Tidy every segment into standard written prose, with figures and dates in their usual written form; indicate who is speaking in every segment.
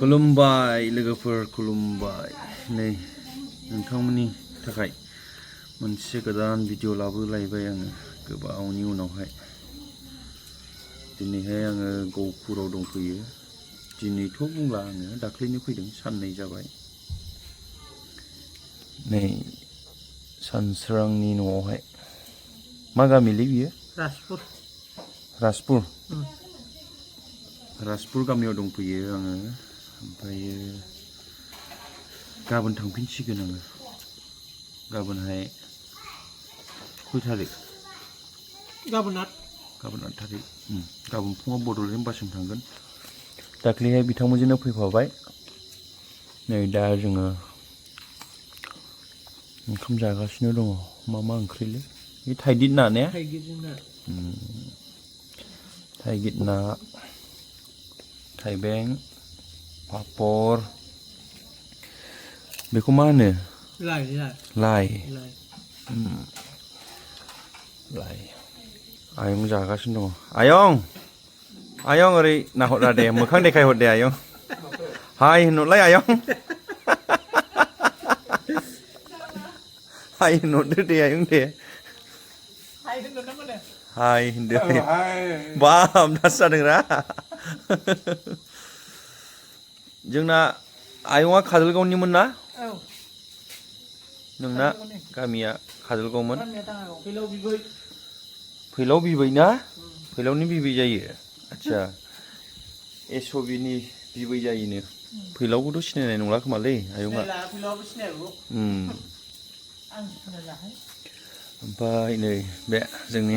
Speaker 1: खुलुमबाय लोगोफोर खुलुमबाय नै नोंथांमोननि थाखाय मोनसे गोदान भिडिअ लाबोलायबाय आङो गोबावनि उनावहाय दिनैहाय आङो गहपुराव दंफैयो दिनैथ' बुंला आङो दाख्लैनो फैदों साननै जाबाय नै सानस्रांनि न'आवहाय मा गामिलै बियो राजपुर गामियाव दंफैयो आङो ओमफ्रायो गाबोन थांफिनसिगोन आङो गाबोनहाय खय थारिख गाबोन 8 थारिख गाबोन फुङाव बड'लेण्ड बासजों थांगोन दाख्लैहाय बिथांमोनजोंनो फैफाबाय नै दा जोङो ओंखाम जागासिनो दङ मा ओंख्रिलै बे थाइगिर ना ने थाइगिर ना थाइबें पापर बेखौ मा होनो लाइ आयं जागासिनो दङ आयं ओरै नाहररा दे मोखां देखायहर दे आयं हाय होनहरलाय आयं हाय होनहरदो दे आयं दे हाय होनदो बाब दासो जादोंरा जोंना आयंआ काजलगावनिमोन ना नोंना गामिया काजलगावमोन फैलाव बिबै ना फैलावनि बिबै जायो आच्छा एसबिनि बिबै जायोनो फैलावखौथ' सिनायनाय नंला खोमालै आयंआ ओमफ्राय नै बे जोंनि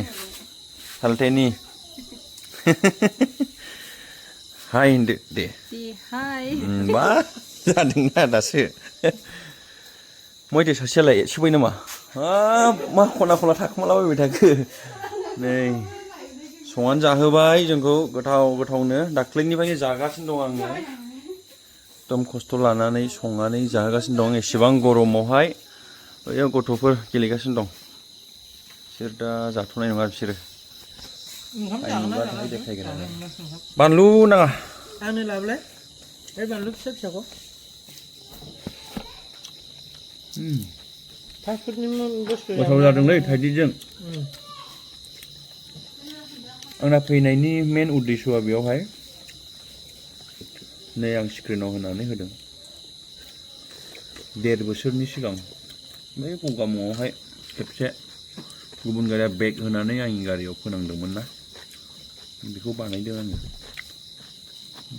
Speaker 1: सालथेनि हाय होनदो दे मा जादोंना दासो मैदो सासेयालाय सोबाय नामा मा खना खना थाखोमालाबायबाय थाखो नै संनानै जाहोबाय जोंखौ गोथावनो दाख्लैनिफ्रायनो जागासिनो दं आङो एकदम खस्थ' लानानै संनानै जाहोगासिनो दं एसेबां गरमावहाय बैयाव गथ'फोर गेलेगासिनो दं बिसोर दा जाथ'नाय नङा बिसोरो देखायगोन बानलु नाङा आंनो लाबोलाय बे बानलु फिसाखौ गोथाव जादोंलै थाइगिरजों आंना फैनायनि मेन उद्देश्यआ बेयावहाय नै आं स्क्रिनाव होनानै होदों 1.5 बोसोरनि सिगां बै गगामुआवहाय खेबसे गुबुन गारिया बेग होनानै आंनि गारियाव फोनांदोंमोन ना बेखौ बानायदों आङो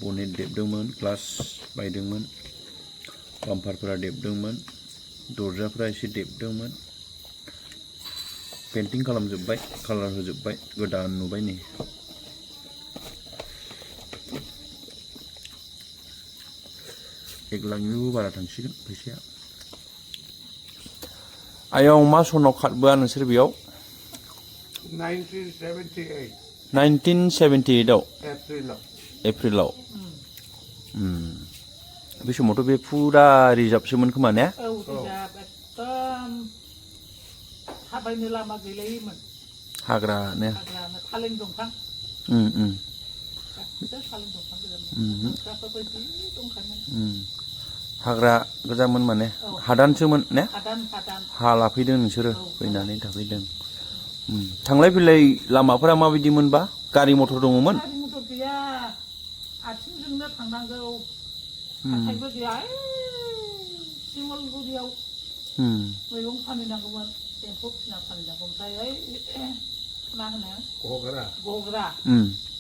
Speaker 1: बनेट देबदोंमोन ग्लास बायदोंमोन बाम्पारफोरा देबदोंमोन दरजाफ्रा एसे देबदोंमोन पेन्टिं खालामजोब्बाय कालार होजोब्बाय गोदान नुबाय नै 1 लाखनिबो बारा थांसिगोन फैसाया आयं मा सनाव खारबोआ नोंसोर बेयाव 1978 आव एप्रिलाव बे समावथ' बे फुरा रिजार्भसोमोन खोमा ने थाबायनो लामा गैलायोमोन हाग्रा ने थालिं दंफां हाग्रा गोजामोन माने हादानसोमोन ने हा लाफैदों नोंसोरो फैनानै थाफैदों थांलाय फैलाय लामाफोरा माबायदिमोनबा गारि मटर दङमोन गारि मटर गैया आथिंजोंनो थांनांगौ हाथायबो गैया सिमलगुरियाव मैगं फानहैनांगौमोन एम्फौ फिना फानहैनांगौ ओमफ्राय मा होनो गग्रा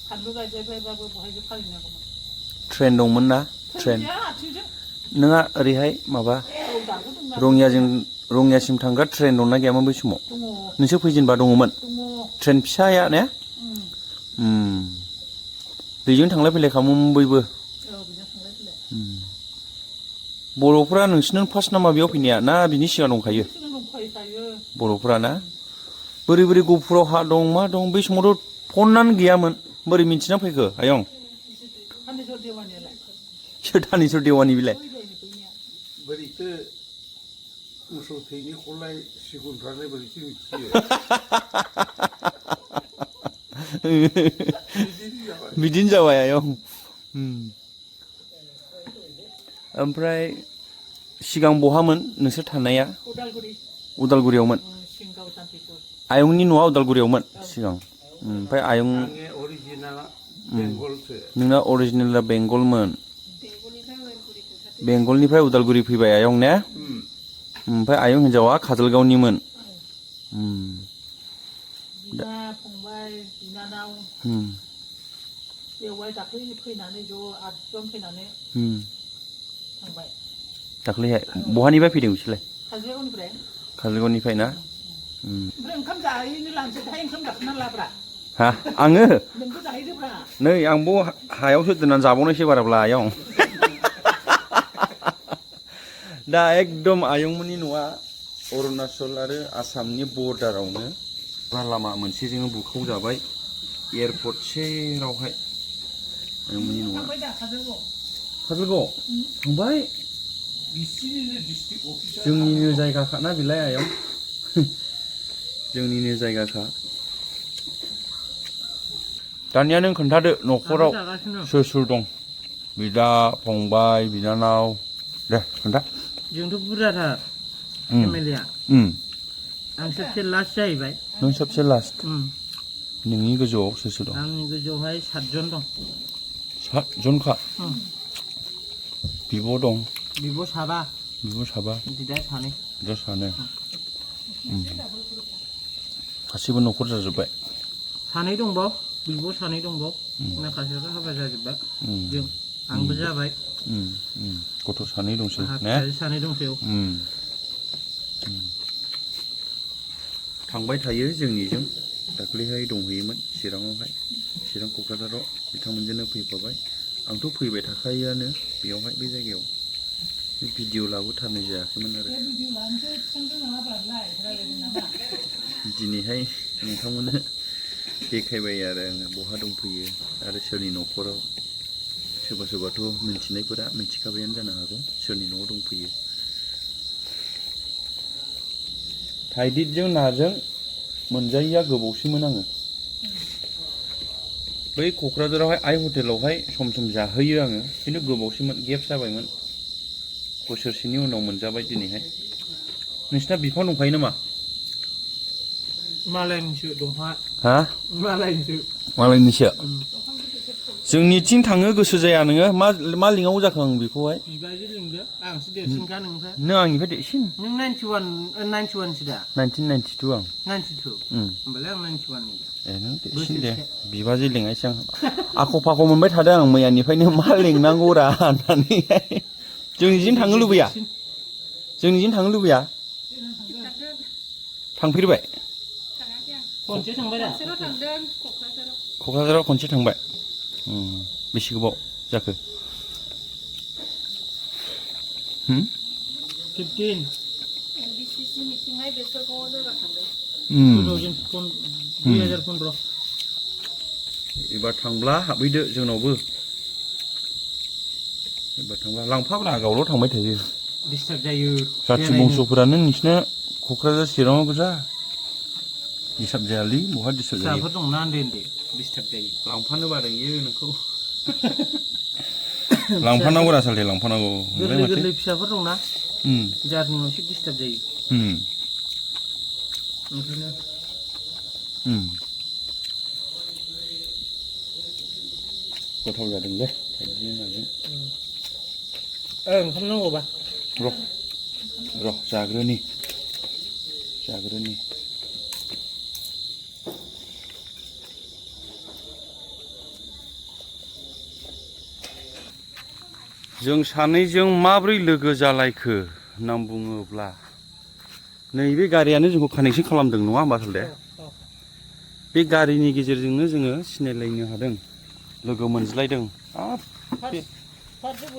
Speaker 1: फानलु गायदेरबायबाबो बहायबो फानहैनांगौमोन ट्रेन दंमोन ना ट्रेन नोंहा ओरैहाय माबा रङियासिम थांग्रा ट्रेन दंना गैयामोन बै समाव नोंसोर फैजेनबा दङमोन ट्रेन फिसाया ने बेजों थांलाय फैलाय खालामोमोन बयबो बर'फोरा नोंसिनो फार्स्ट नामा बेयाव फैनाया ना बिनि सिगां दंखायो बर'फोरा ना बोरै गहपुराव हा दं मा दं बै समावथ' फनानो गैयामोन बोरै मिन्थिना फैखो आयं सोर दानेश्वर देवानि बिलाय बोरैथो मोसौ थैनि खौलाय सिगुनफ्रालाय बोरैथो मिथियो बिदिनो जाबाय आयं ओमफ्राय सिगां बहामोन नोंसोर थानाया? उदालगुरियावमोन। आयंनि न'आ उदालगुरियावमोन सिगां। ओमफ्राय आयं नोंना अरिजिनेला बेंगलमोन। बेंगलनिफ्राय उदालगुरि फैबाय आयं ने? ओमफ्राय आयं हिन्जावा काजलगावनिमोन।
Speaker 2: फंबाय बिनानाव बेवहाय दाख्लै फैनानै ज' 8 जन फैनानै थांबाय।
Speaker 1: दाख्लैहाय बहानिफ्राय फैदों बिसोरलाय?
Speaker 2: काजलगावनिफ्राय।
Speaker 1: काजलगावनिफ्राय ना?
Speaker 2: ओमफ्राय ओंखाम जाहैनो लानोसै दाहाय ओंखाम जाखांना लाब्रा।
Speaker 1: हा आङो?
Speaker 2: नोंबो जाहैदोब्रा।
Speaker 1: नै आंबो हायावसो दोननानै जाबावनायसै बाराब्ला आयं। दा एकदम आयंमोननि न'आ अरुणाचल आरो आसामनि बर्डारावनो लामा मोनसेजों बुखावजाबाय एयारपर्ट सेरावहाय आयंमोननि न'आ। काजलगाव थांबाय? जोंनिनो जायगाखा ना बेलाय आयं। जोंनिनो जायगाखा। दानिया नों खोन्थादो न'खराव सोर सोर दं? बिदा फंबाय बिनानाव दे खोन्था।
Speaker 2: जोंथ' बुरजाथार फेमिलिया। आं सबसे लास्ट जाहैबाय।
Speaker 1: नों सबसे लास्ट? नोंनि गोजौआव सोर सोर दं?
Speaker 2: आंनि गोजौआवहाय 7 जन दं।
Speaker 1: 7 जनखा? बिब' दं?
Speaker 2: बिब' साबा।
Speaker 1: बिब' साबा?
Speaker 2: बिदा सानै।
Speaker 1: बिदा सानै। गासिबो न'खर जाजोब्बाय?
Speaker 2: सानै दंबाव बिब' सानै दंबाव माखासेफ्रा हाबा जाजोब्बाय। जों आंबो जाबाय।
Speaker 1: गथ' सानै दंसै ने?
Speaker 2: सानै दंसै।
Speaker 1: थांबाय थायो जोंनिजों। दाख्लैहाय दंहैयोमोन चिराङावहाय, चिरां क'क्राझाराव बिथांमोनजोंनो फैफाबाय। आंथ' फैबाय थाखायोआनो बेयावहाय बे जायगायाव। भिडिअ लाबोथारनाय जायाखैमोन आरो। दिनैहाय नोंथांमोननो देखायबाय आरो आङो बहा दंफैयो आरो सोरनि न'खराव। सोरबा सोरबाथ' मिन्थिनायफोरा मिन्थिखाबायानो जानो हागौ सोरनि न'आव दंफैयो। थाइदिरजों नाजों मोनजायैया गोबावसैमोन आङो। बै क'क्राझारावहाय आइ हटेलावहाय सम सम जाहैयो आङो, खिन्थु गोबावसैमोन गेप जाबायमोन। बोसोरसेनि उनाव मोनजाबाय दिनैहाय। नोंसिना बिफां दंखायो नामा?
Speaker 2: मालायनिसो दंफाङा।
Speaker 1: हा? मालायनिसो? जोंनिथिं थांनो गोसो जाया नोङो। मा लिंनांगौ जाखो आं बेखौहाय?
Speaker 2: बिबाजै लिंदो, आंसो देरसिनखा नोंनिफ्राय।
Speaker 1: नों आंनिफ्राय देरसिन?
Speaker 2: नों 91 सो दा?
Speaker 1: 1992 आं।
Speaker 2: 92? होमबालाय आं 91 नि दा।
Speaker 1: ए नों देरसिन दे। बिबाजै लिंनायसै आं। आख' फाख' मोनबाय थादों आं मैयानिफ्रायनो मा लिंनांगौ रा होननानैहाय। जोंनिजों थांनो लुबैया? जोंनिजों थांनो लुबैया? थांफेरबाय?
Speaker 2: खनसे थांबाय दा?
Speaker 1: क'क्राझाराव खनसे थांबाय? बेसे गोबाव जाखो?
Speaker 2: 15।
Speaker 3: MBCC मिटिंआव बेसरगावआव जायगा थांदों।
Speaker 2: 2015।
Speaker 1: एबार थांब्ला हाबहैदो जोंनावबो। एबार थांब्ला लांफाब्रा गावल' थांबाय थायो।
Speaker 2: डिस्टार्ब जायो।
Speaker 1: जाथि बंस'फोरानो नोंसिना क'क्राझार चिराङाव गोजा। डिस्टार्ब जायालै बहा डिस्टार्ब जायो।
Speaker 2: फिसाफोर दंना उन्दै उन्दै डिस्टार्ब जायो।
Speaker 1: लांफानो बादों इयो नोंखौ। लांफानांगौ रा सालथे लांफानांगौ।
Speaker 2: गोरलै गोरलै फिसाफोर दंना जारनियाव एसे डिस्टार्ब जायो। ओंखायनो
Speaker 1: गोथाव जादोंलै थाइगिरजों नाजों।
Speaker 2: ओंखाम नांगौबा?
Speaker 1: र' जाग्रोनि। जों सानैजों माब्रै लोगो जालायखो होनना बुङोब्ला नैबे गारियानो जोंखौ कानेक्सन खालामदों नङा होमबा सालथे? बे गारिनि गेजेरजोंनो जोङो सिनायलायनो हादों, लोगो मोनज्लायदों।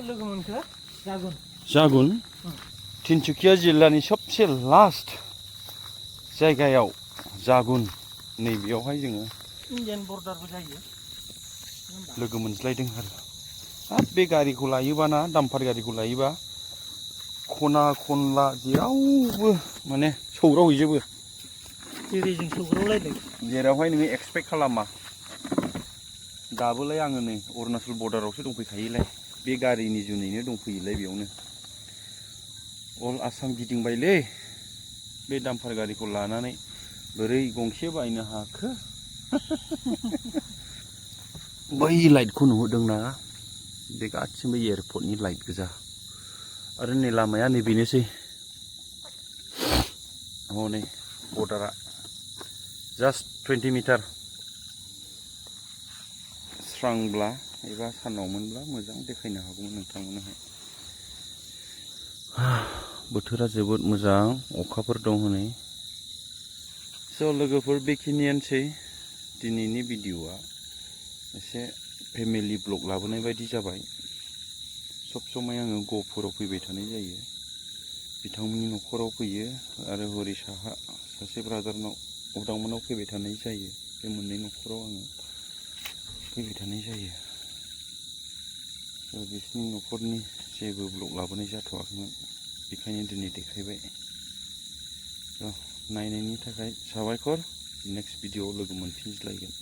Speaker 2: लोगो मोनखो?
Speaker 1: जागुन तिनसुकिया जिल्लानि सबसे लास्ट जायगायाव जागुन नैबेयावहाय जोङो
Speaker 2: इन्डियान बर्डारबो जायो
Speaker 1: लोगो मोनज्लायदों आरो। हाब बे गारिखौ लायोबा ना, दाम्पार गारिखौ लायोबा खना खनला जेरावबो माने सौग्रावहैजोबो।
Speaker 2: जेरैजों सौग्रावलायदों।
Speaker 1: जेरावहाय नोङो एक्सपेक्ट खालामा। दाबोलाय आङो नै अरुणाचल बर्डारावसो दंफैखायोलाय। बे गारिनि जुनैनो दंफैयोलाय बेयावनो अल आसाम गिदिंबायलै बे दाम्फार गारिखौ लानानै बोरै गंसे बायनो हाखो बै लाइटखौ नुहुरदोंना बे गासिबो एयारपर्टनि लाइट गोजा आरो नै लामाया नै बेनोसै हनै बर्डारा जास्ट 20 मिटार स्रांब्ला एबा सानावमोनब्ला मोजां देखायनो हागौमोन नोंथांमोननोहाय बोथोरा जोबोद मोजां अखाफोर दं हनै स' लोगोफोर बेखिनियानोसै दिनैनि भिडिअ'आ एसे फेमिलि ब्लग लाबोनाय बायदि जाबाय सब समाय आङो गहपुराव फैबाय थानाय जायो बिथांमोननि न'खराव फैयो आरो हरै साहा सासे ब्रादारनाव उदांमोनाव फैबाय थानाय जायो बे मोननै न'खराव आङो फैबाय थानाय जायो बिसोरनि न'खरनि जेबो ब्लग लाबोनाय जाथ'वाखैमोन बेखायनो दिनै देखायबाय नायनायनि थाखाय साबायखर नेक्स्ट भिडिअ'आव लोगो मोनफिनज्लायगोन